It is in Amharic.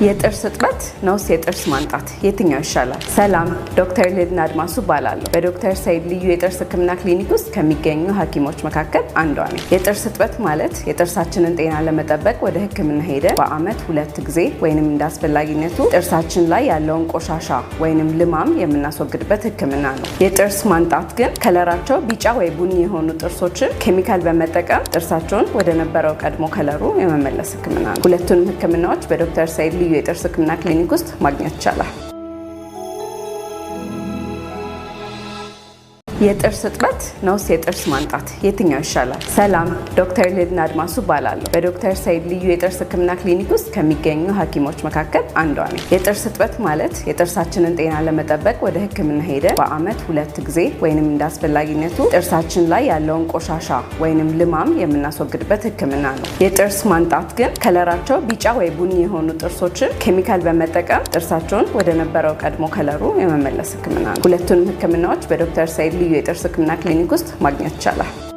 የጥርስ እጥበት ነውስ የጥርስ ማንጣት የትኛው ይሻላል? ሰላም፣ ዶክተር ልዕልና አድማሱ እባላለሁ። በዶክተር ሰይድ ልዩ የጥርስ ሕክምና ክሊኒክ ውስጥ ከሚገኙ ሐኪሞች መካከል አንዷ ነኝ። የጥርስ እጥበት ማለት የጥርሳችንን ጤና ለመጠበቅ ወደ ሕክምና ሄደን በአመት 2 ጊዜ ወይንም እንደ አስፈላጊነቱ ጥርሳችን ላይ ያለውን ቆሻሻ ወይንም ልማም የምናስወግድበት ሕክምና ነው። የጥርስ ማንጣት ግን ከለራቸው ቢጫ ወይ ቡኒ የሆኑ ጥርሶችን ኬሚካል በመጠቀም ጥርሳቸውን ወደ ነበረው ቀድሞ ከለሩ የመመለስ ሕክምና ነው። ሁለቱንም ሕክምናዎች በዶክተር ሰይድ ልዩ የጥርስ ሕክምና ክሊኒክ ውስጥ ማግኘት ይቻላል። የጥርስ እጥበት ነውስ የጥርስ ማንጣት የትኛው ይሻላል? ሰላም፣ ዶክተር ልዕልና አድማሱ እባላለሁ። በዶክተር ሰይድ ልዩ የጥርስ ሕክምና ክሊኒክ ውስጥ ከሚገኙ ሐኪሞች መካከል አንዷ ነኝ። የጥርስ እጥበት ማለት የጥርሳችንን ጤና ለመጠበቅ ወደ ሕክምና ሄደን በአመት 2 ጊዜ ወይንም እንደ አስፈላጊነቱ ጥርሳችን ላይ ያለውን ቆሻሻ ወይንም ልማም የምናስወግድበት ሕክምና ነው። የጥርስ ማንጣት ግን ከለራቸው ቢጫ ወይ ቡኒ የሆኑ ጥርሶችን ኬሚካል በመጠቀም ጥርሳቸውን ወደ ነበረው ቀድሞ ከለሩ የመመለስ ሕክምና ነው። ሁለቱንም ሕክምናዎች በዶክተር ሰይድ ልዩ የጥርስ ሕክምና ክሊኒክ ውስጥ ማግኘት ይቻላል።